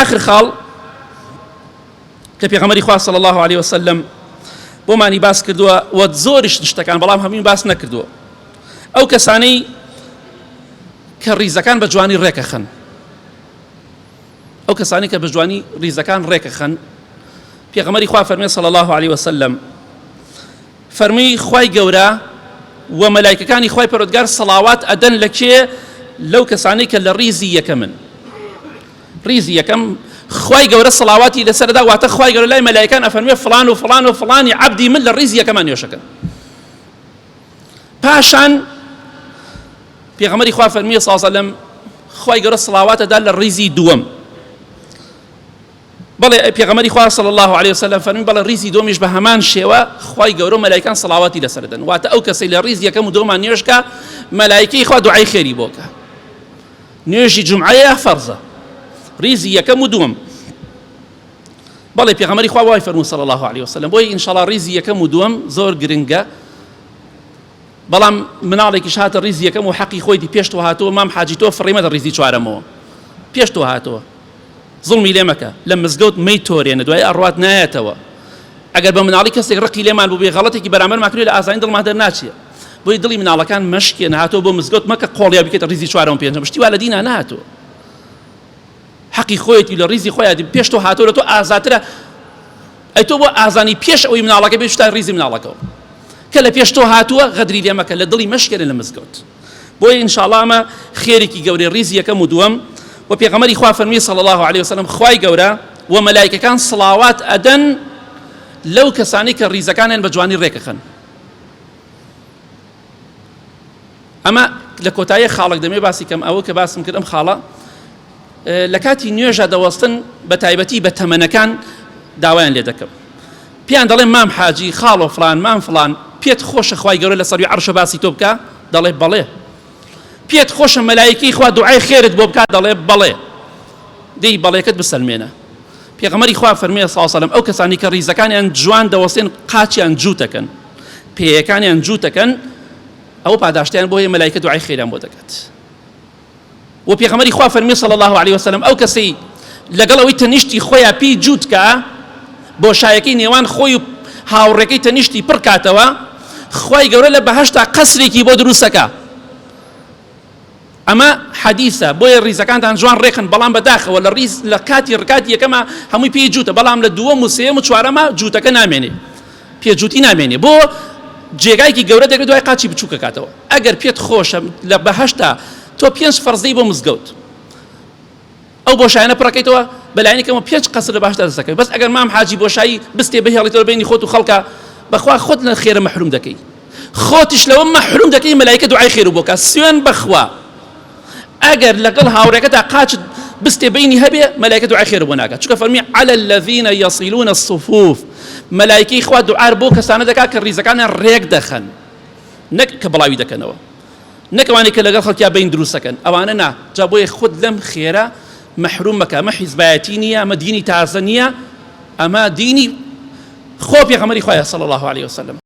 ئاخر خاڵ کە پێغەمبەری خوا صلی الله علیه وسلم بۆمانی باس کردووە و زۆریش شتەکان بەڵام هەمووی باس نەکردووە، ئەو کەسانەی کە ڕیزەکان بە جوانی ڕێکەخەن، ئەو کەسانی کە بە جوانی ڕیزەکان ڕێکەخەن، پێغەمبەری خوا فەرمی صلی الله علیه وسلم فەرمی خوای گەورە و مەلایکەکانی خوای پەروەردگار سەڵاوات ئەدەن لە کێ؟ لەو کەسانەی کە لە ڕیزی یەکەمن. ڕیزی یەکەم خوای گەورە سەڵاواتی لەسەردا، واتە خوای گەورە لای مەلایکان ئەفەرموێ فڵان و فڵان و فڵانی عەبدی من لە ڕیزی یەکەمان نوێژەکەن. پاشان پێغەمبەری خوا فەرمی صلی الله علیه وسلم خوای گەورە سڵاوات ئەدا لە ڕیزی دووەم. بەڵێ پێغەمبەری خوا صلی اللە علیە وسلم فەرمی بەڵێ ڕیزی دووەمیش بە هەمان شێوە خوای گەورە و مەلایکان سەڵاواتی لەسەر دەن، واتە ئەو کەسەی لە ڕیز یەکەم و دووەمان نوێژ کا مەلایکەی خوا دوعای خێری بۆ کە. نوێژی جومعەیە فەرزە ڕیزی یەکەم و دووەم. بەڵێ پێغەمبەری خوا وای فەرموو صلی اللە علیه وسلم. بۆیە ئینشاءاللە ڕیزی یەکەم و دووەم زۆر گرنگە، بەڵام مناڵێکیش هاتە ڕیزی یەکەم و حەقی خۆیتی پێش تۆ هاتووە، مام حاجی تۆ فڕیمەتە ڕیزی چوارەمەوە پێش تۆ هاتووە، زوڵمی لێ مەکە لە مزگەوت مەی تۆرێنە دوای ئەڕوات نایەتەوە. ئەگەر بە مناڵی کەسێک ڕقی لێمان بوو بێ غەڵەتێکی بەرامبەرمان کردووە لە ئازانی دڵمان دەرناچێ. بۆیە دڵی مناڵەکان مەشکێنە هاتووە بۆ مزگەوت مەکە قۆڵیا بکەیتە ڕیزی چوارەم پێنجەم، شتی وا لە دینا نەهاتووە. حەقی خۆیەتی لە ڕیزی خۆیاتی پێش تۆ هاتووە لە تۆ ئازاترە. ئەی تۆ بۆ ئازانی پێش ئەوەی مناڵەکە بێ شتا ڕیزی مناڵەکەوە کە لە پێش تۆ هاتووە غەدری لێ مەکە، لە دڵی مەشکێنە لە مزگەوت. بۆیە ئینشاڵڵا ئەمە خێرێکی گەورەی ڕیزی یەکەم و دووەم. و پێغەمبەری خوا فەرمی صلی الله علیه وسلم خوای گەورە و مەلایکەکان سڵاوات ئەدەن لەو کەسانەی کە ڕیزەکانیان بە جوانی ڕێکەخەن. ئەمە لە کۆتایی خاڵک دەمێ باسی کەم، ئەوە کە باسم کرد ئەم خاڵە لە کاتی نوێژە دەوەستن بە تایبەتی بە تەمەنەکان داوایان لێ دەکەم، پێیان دەڵێم مام حاجی خاڵۆ فلان مام فلان پێت خۆشە خوای گەورە لە سەروی عەرشە باسی تۆ بکا؟ دەڵێ بەڵێ. پێت خۆشە مەلایکەی خوا دوعای خێرت بۆ بکات؟ دەڵێ بەڵێ. دەی بەڵێکەت بسەلمێنە. پێغەمبەری خوا فەرمووی صلی الله علیه وسلم ئەو کەسانی کە ڕیزەکانیان جوان دەوەستێن قاچیان جووتەکەن پێیەکانیان جووتەکەن ئەو پاداشتیان بۆ هەیە مەلایکە دوعای خێریان بۆ دەکات. و پێغەمبەری خوا فەرمی صلی الله علیه وسلم ئەو کەسەی لەگەڵ ئەوەی تەنیشتی خۆیان پێی جووت کە بۆشایەکەی نێوان خۆی و هاوڕێکەی تەنیشتی پڕ کاتەوە خوای گەورە لە بەهەشتا قەسرێکی بۆ دروستەکە. ئەمە حەدیسە، بۆیە ڕیزەکانتان جوان ڕێکن، بەڵام بەداخەوە لە ڕیز لە کاتی ڕکاتی یەکەما هەمووی پێی جووتە، بەڵام لە دووەم و سێیەم و چوارەما جووتەکە نامێنێ، پێجووتی نامێنێ، بۆ جێگایەکی گەورە دەگرێت دوای قاچی بچووکەکاتەوە. ئەگەر پێت خۆشە لە بەهەشتا تۆ پێنج فەرزەی بۆ مزگەوت ئەو بۆشایانە پڕەکەیتەوە بەلایەنی کەمەوە پێنج قەسر لە بەهەشتا دەست دەکەوێت. بەس ئەگەر مام حاجی بۆشایی بستێ بهێڵیتەوە بینی خۆت و خەڵکە، بەخوا خۆت لە خێرە مەحروم دەکەی، خۆتیش لەوە مەحروم دەکەی مەلایکە دوعای خێرو بۆ کا. سوێن بەخوا ئەگەر لەگەڵ هاوڕێکەتا قاچت بستێ بینی هەبێ مەلایکە دوعای خێرو بۆ ناکات، چونکە فەرمی علی الذین یصلون الصفوف، مەلایکەی خوا دوعار بۆ کەسانە دەکات کە ڕیزەکانیان ڕێک دەخەن نەک کە بڵاوی دەکەنەوە، نەک ئەوانەی کە لەگەڵ خەڵکیا بەین دروست دەکەن، ئەوانە نا. جا بۆیە خۆت لەم خێرە مەحروم مەکە، ئەمە حیزبایەتی نییە، ئەمە دینی تازە نییە، ئەمە دینی خۆ پێغەمبەری خوایە صلی الله علیه وسلم.